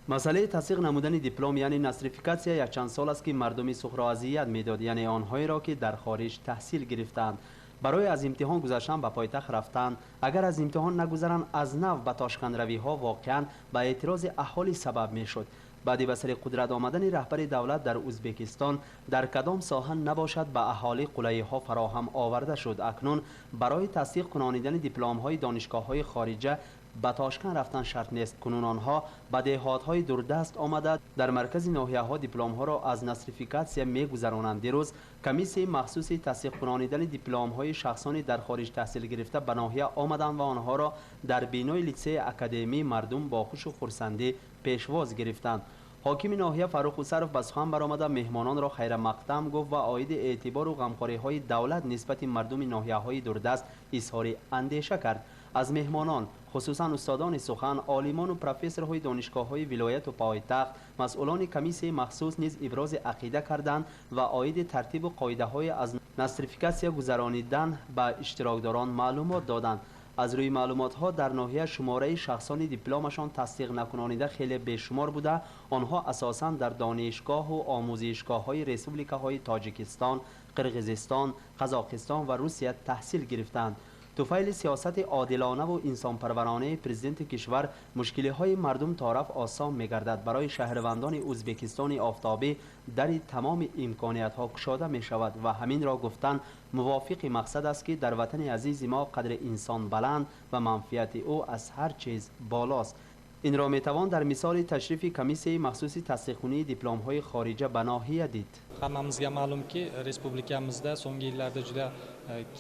Масъалаи тасдиқ намудани диплом, яъне нострификатсия, якчанд сол аст, ки мардуми Суғдро азият медод, яъне онҳоеро, ки дар хориҷ таҳсил гирифтаанд. Барои аз имтиҳон гузаштан ба пойтахт рафтан, агар аз имтиҳон нагузаранд, аз нав ба Тошкандравиҳо воқеан ба эътирози аҳолӣ сабаб мешуд. Баъди ба сари қудрат омадани раҳбари давлат дар Ӯзбекистон дар кадом соҳа набошад, ба аҳолӣ қулайиҳо фароҳам оварда шуд. Акнун барои тасдиқ кунонидани дипломҳои донишгоҳҳои хориҷа ба Тошканд рафтан шарт нест. Кунун онҳо ба деҳотҳои дурдаст омада, дар маркази ноҳияҳо дипломҳоро аз нострификатсия мегузаронанд. Дирӯз комиссияи махсуси тасдиқ кунонидани дипломҳои шахсони дар хориҷ таҳсил гирифта ба ноҳия омаданд ва онҳоро дар бинои литсеи академӣ мардум бо хушу хурсандӣ пешвоз гирифтанд. Ҳокими ноҳия Фаррух Усаров ба сухан баромада, меҳмононро хайрамақдам гуфт ва оиди эътибору ғамхориҳои давлат нисбати мардуми ноҳияҳои дурдаст изҳори андеша кард. Аз меҳмонон, хусусан устодони сухан, олимону профессорҳои донишгоҳҳои вилояту пойтахт, масъулони комиссияи махсус низ ибрози ақида карданд ва оиди тартибу қоидаҳои аз нострификатсия гузаронидан ба иштирокдорон маълумот доданд. Аз рӯи маълумотҳо, дар ноҳия шумораи шахсони дипломашон тасдиқ накунонида хеле бешумор буда, онҳо асосан дар донишгоҳу омӯзишгоҳҳои республикаҳои Тоҷикистон, Қирғизистон, Қазоқистон ва Русия таҳсил гирифтанд. Туфайли сиёсати одилонаву инсонпарваронаи президенти кишвар мушкилиҳои мардум торафт осон мегардад. Барои шаҳрвандони Ӯзбекистони офтобӣ дари тамоми имкониятҳо кушода мешавад ва ҳаминро гуфтан мувофиқи мақсад аст, ки дар ватани азизи мо қадри инсон баланд ва манфиати ӯ аз ҳар чиз болост. Инро метавон дар мисоли ташрифи комиссияи махсуси тасдиқкунии дипломҳои хориҷа ба ноҳия дид. Hammamizga ma'lumki, respublikamizda so'nggi yillarda juda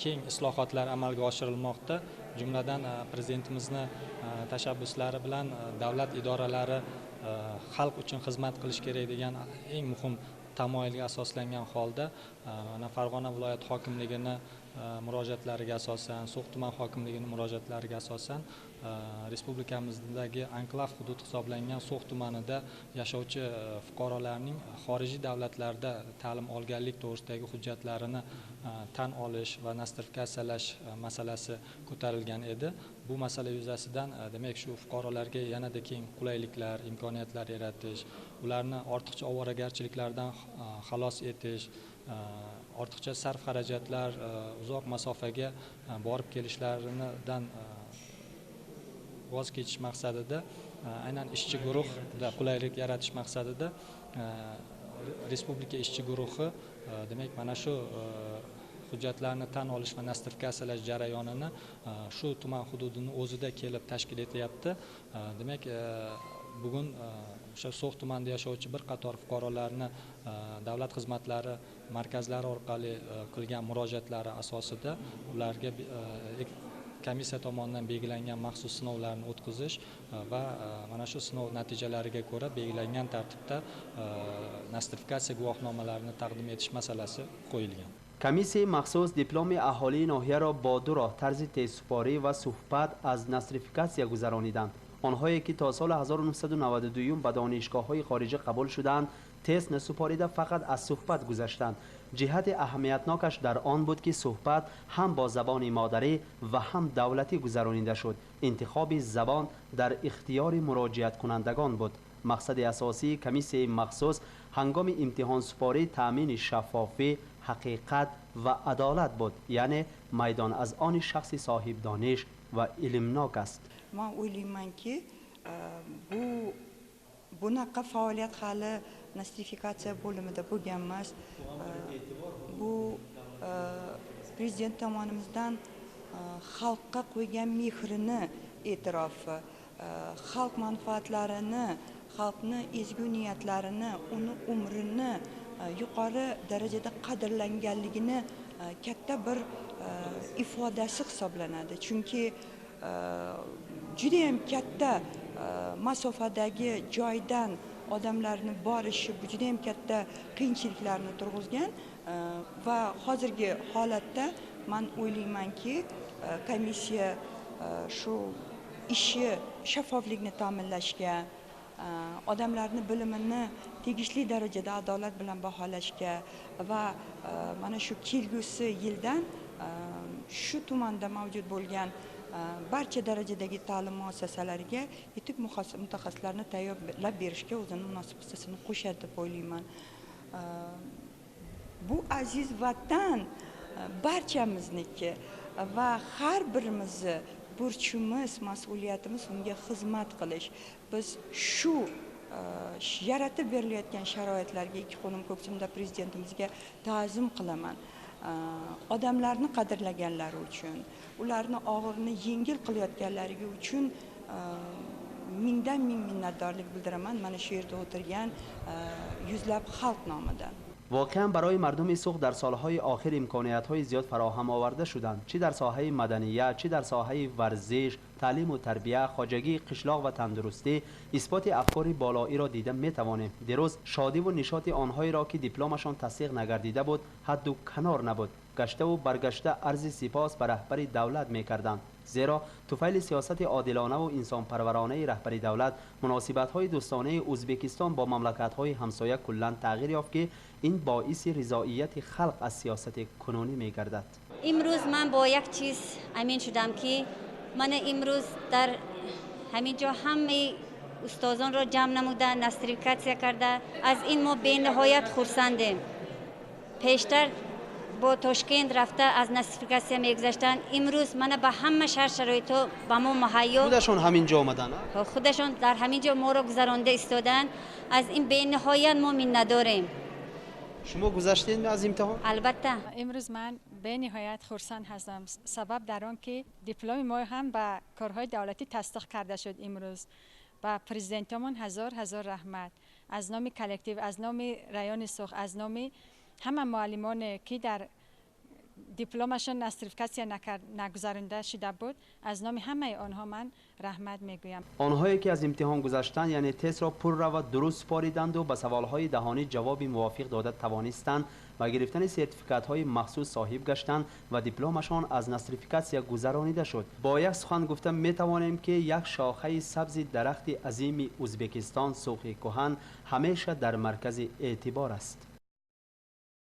keng islohotlar amalga oshirilmoqda. Jumladan, prezidentimizni tashabbuslari bilan davlat idoralari xalq uchun xizmat qilish kerak degan eng muhim tamoyilga asoslangan holda, mana, Farg'ona viloyat hokimligini murojaatlariga asosan, So'x tuman hokimligini murojaatlariga asosan, respublikamizdagi anklav hudud hisoblangan So'x tumanida yashovchi fuqarolarning xorijiy davlatlarda ta'lim olganlik to'g'risidagi hujjatlarini tan olish va nostrifikatsiyalash masalasi ko'tarilgan edi. Bu masala yuzasidan, demak, shu fuqarolarga yanada keng qulayliklar, imkoniyatlar yaratish, ularni ortiqcha ovoragarchiliklardan xalos etish, ortiqcha sarf xarajatlar, uzoq masofaga borib kelishlaridan voz kechish maqsadida, aynan ishchi guruhda qulaylik yaratish maqsadida respublika ishchi guruhi, demak, mana shu hujjatlarni tan olish va nostrifikatsiyalash jarayonini shu tuman hududini o'zida kelib tashkil etyapti. Demak, bugun o'sha So'x tumanida yashovchi bir qator fuqarolarni davlat xizmatlari markazlari orqali qilgan murojaatlari asosida ularga komissiya tomonidan belgilangan maxsus sinovlarni o'tkazish va mana shu sinov natijalariga ko'ra belgilangan tartibda nostrifikatsiya guvohnomalarini taqdim etish masalasi qo'yilgan. Комиссияи махсус дипломи аҳолии ноҳияро бо ду роҳ, тарзи тестсупорӣ ва суҳбат, аз нострификатсия гузарониданд. Онҳое, ки то соли 1992 ба донишгоҳҳои хориҷӣ қабул шудаанд, тест насупорида, фақат аз суҳбат гузаштанд. Ҷиҳати аҳамиятнокаш дар он буд, ки суҳбат ҳам бо забони модарӣ ва ҳам давлатӣ гузаронида шуд. Интихоби забон дар ихтиёри муроҷиаткунандагон буд. Мақсади асосии комиссияи махсус ҳангоми имтиҳонсупорӣ таъмини шаффофӣ, ҳақиқат ва адолат буд, яъне майдон аз они шахси соҳибдониш ва илмнок аст. Man o'ylaymanki, bu bunaqa faoliyat hali nostrifikatsiya bo'limida bo'lgan emas. Bu prezident tomonimizdan xalqqa qo'ygan mehrini e'tirofi, xalq manfaatlarini, xalqni ezgu niyatlarini, uni umrini yuqori darajada qadrlanganligini katta bir ifodasi hisoblanadi, chunki judayam katta masofadagi joydan odamlarni borishi, bu judayam katta qiyinchiliklarni turg'izgan. Va hozirgi holatda man o'ylaymanki, komissiya shu ishi shaffoflikni ta'minlashga, odamlarni bilimini tegishli darajada adolat bilan baholashga va mana shu kelgusi yildan shu tumanda mavjud bo'lgan Barcha darajadagi ta'lim muassasalariga yetuk mutaxassislarni tayyorlab berishga o'zini munosib hissasini qo'shadi deb o'ylayman. Bu aziz vatan barchamizniki va har birimizni burchimiz, mas'uliyatimiz unga xizmat qilish. Biz shu yaratib berilayotgan sharoitlarga ikki qo'lim ko'ksimda prezidentimizga ta'zim qilaman. Odamlarni qadrlaganlari uchun, ularni og'irini yengil qilayotganlari uchun mingdan ming minnatdorlik bildiraman mana shu yerda o'tirgan yuzlab xalq nomidan. Воқеан барои мардуми Суғд дар солҳои охир имкониятҳои зиёд фароҳам оварда шуданд, чӣ дар соҳаи маданият, чӣ дар соҳаи варзиш, таълиму тарбия, хоҷагии қишлоқ ва тандурустӣ. Исботи афкори болоиро дида метавонем. Дирӯз шодиву нишоти онҳоеро, ки дипломашон тасдиқ нагардида буд, ҳадду канор набуд. Гаштаву баргашта арзи сипос ба раҳбари давлат мекарданд, зеро туфайли сиёсати одилонаву инсонпарваронаи раҳбари давлат муносибатҳои дӯстонаи Ӯзбекистон бо мамлакатҳои ҳамсоя куллан тағйир ёфт, ки ин боиси ризоияти халқ аз сиёсати кунунӣ мегардад. Имрӯз ман бо як чиз амин шудам, ки мана имрӯз дар ҳамин ҷо ҳамаи устозонро ҷамъ намуда, нострификатсия карда, аз ин мо бениҳоят хурсандем. Пештар бо Тошкент рафта аз нострификатсия мегузаштанд. Имрӯз мана ба ҳама шаҳр шароитҳо ба мо муҳайё. Худашон ҳамин ҷо омаданд? Худашон дар ҳамин ҷо моро гузаронда истоданд. Аз ин бениҳоят мо миннатдорем. Шумо гузаштед аз имтиҳон? Албатта. Имрӯз ман бениҳоят хурсанд ҳастам. Сабаб дар он ки дипломи мо ҳам ба корҳои давлатӣ тасдиқ карда шуд имрӯз. Ба президентамон ҳазор ҳазор раҳмат. Аз номи коллектив, аз номи райони Суғд, аз номи ҳама муаллимоне ки дар дипломашон нострификатсия нагузаронда шуда буд, аз номи ҳамаи онҳо ман раҳмат мегӯям. Онҳое ки аз имтиҳон гузаштанд, яъне тестро пурра ва дуруст супориданду ба саволҳои даҳонӣ ҷавоби мувофиқ дода тавонистанд, ба гирифтани сертификатҳои махсус соҳиб гаштанд ва дипломашон аз нострификатсия гузаронида шуд. Бо як сухан гуфта метавонем, ки як шохаи сабзи дарахти азими Ӯзбекистон, Суғди кӯҳан, ҳамеша дар маркази эътибор аст.